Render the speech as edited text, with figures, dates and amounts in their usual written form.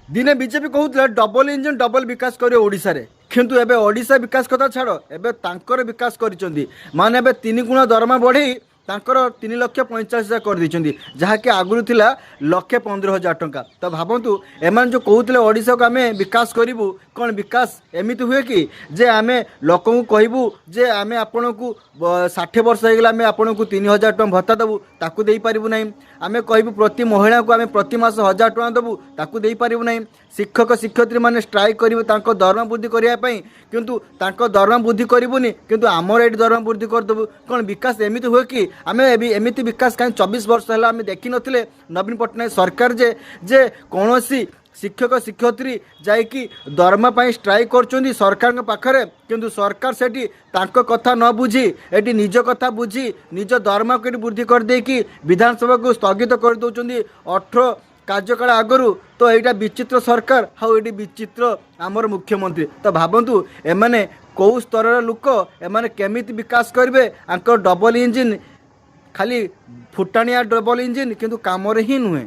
ଦିନେ ବିଜେପି କହୁଥିଲା double engine double ବିକାଶ କରିବ ଓଡ଼ିଶାରେ। କିନ୍ତୁ ଏବେ ଓଡ଼ିଶା ବିକାଶ କଥା ଛାଡ଼, ଏବେ ତାଙ୍କର ବିକାଶ କରିଛନ୍ତି। ମାନେ ଏବେ 3 ଗୁଣ ଦରମା ବଢ଼େଇ ତାଙ୍କର 3,45,000 କରିଦେଇଛନ୍ତି, ଯାହାକି ଆଗରୁ ଥିଲା 1,15,000 ଟଙ୍କା। ତ ଭାବନ୍ତୁ, ଏମାନେ ଯେଉଁ କହୁଥିଲେ ଓଡ଼ିଶାକୁ ଆମେ ବିକାଶ କରିବୁ, କ'ଣ ବିକାଶ ଏମିତି ହୁଏ କି ଯେ ଆମେ ଲୋକଙ୍କୁ କହିବୁ ଯେ ଆମେ ଆପଣଙ୍କୁ 60 ବର୍ଷ ହେଇଗଲା, ଆମେ ଆପଣଙ୍କୁ 3000 ଟଙ୍କା ଭତ୍ତା ଦେବୁ, ତାକୁ ଦେଇପାରିବୁ ନାହିଁ। ଆମେ କହିବୁ ପ୍ରତି ମହିଳାଙ୍କୁ ଆମେ ପ୍ରତି ମାସ 1000 ଟଙ୍କା ଦେବୁ, ତାକୁ ଦେଇପାରିବୁ ନାହିଁ। ଶିକ୍ଷକ ଶିକ୍ଷୟିତ୍ରୀମାନେ ଷ୍ଟ୍ରାଇକ୍ କରିବେ ତାଙ୍କ ଦରମା ବୃଦ୍ଧି କରିବା ପାଇଁ, କିନ୍ତୁ ତାଙ୍କ ଦରମା ବୃଦ୍ଧି କରିବୁନି, କିନ୍ତୁ ଆମର ଏଇଠି ଦରମା ବୃଦ୍ଧି କରିଦେବୁ। କ'ଣ ବିକାଶ ଏମିତି ହୁଏ କି? ଆମେ ଏମିତି ବିକାଶ କାହିଁ 24 ବର୍ଷ ହେଲା ଆମେ ଦେଖିନଥିଲେ ନବୀନ ପଟ୍ଟନାୟକ ସରକାର ଯେ କୌଣସି ଶିକ୍ଷକ ଶିକ୍ଷୟିତ୍ରୀ ଯାଇକି ଦରମା ପାଇଁ ଷ୍ଟ୍ରାଇକ୍ କରୁଛନ୍ତି ସରକାରଙ୍କ ପାଖରେ, କିନ୍ତୁ ସରକାର ସେଠି ତାଙ୍କ କଥା ନ ବୁଝି ଏଠି ନିଜ କଥା ବୁଝି ନିଜ ଦରମାକୁ ଏଠି ବୃଦ୍ଧି କରିଦେଇକି ବିଧାନସଭାକୁ ସ୍ଥଗିତ କରିଦେଉଛନ୍ତି 18 କାର୍ଯ୍ୟକାଳ ଆଗରୁ। ତ ଏଇଟା ବିଚିତ୍ର ସରକାର ଆଉ ଏଇଠି ବିଚିତ୍ର ଆମର ମୁଖ୍ୟମନ୍ତ୍ରୀ। ତ ଭାବନ୍ତୁ, ଏମାନେ କେଉଁ ସ୍ତରର ଲୋକ, ଏମାନେ କେମିତି ବିକାଶ କରିବେ? ଆଙ୍କ ଡବଲ ଇଞ୍ଜିନ୍ ଖାଲି ଫୁଟାଣିଆ ଡବଲ ଇଞ୍ଜିନ୍, କିନ୍ତୁ କାମରେ ହିଁ ନୁହେଁ।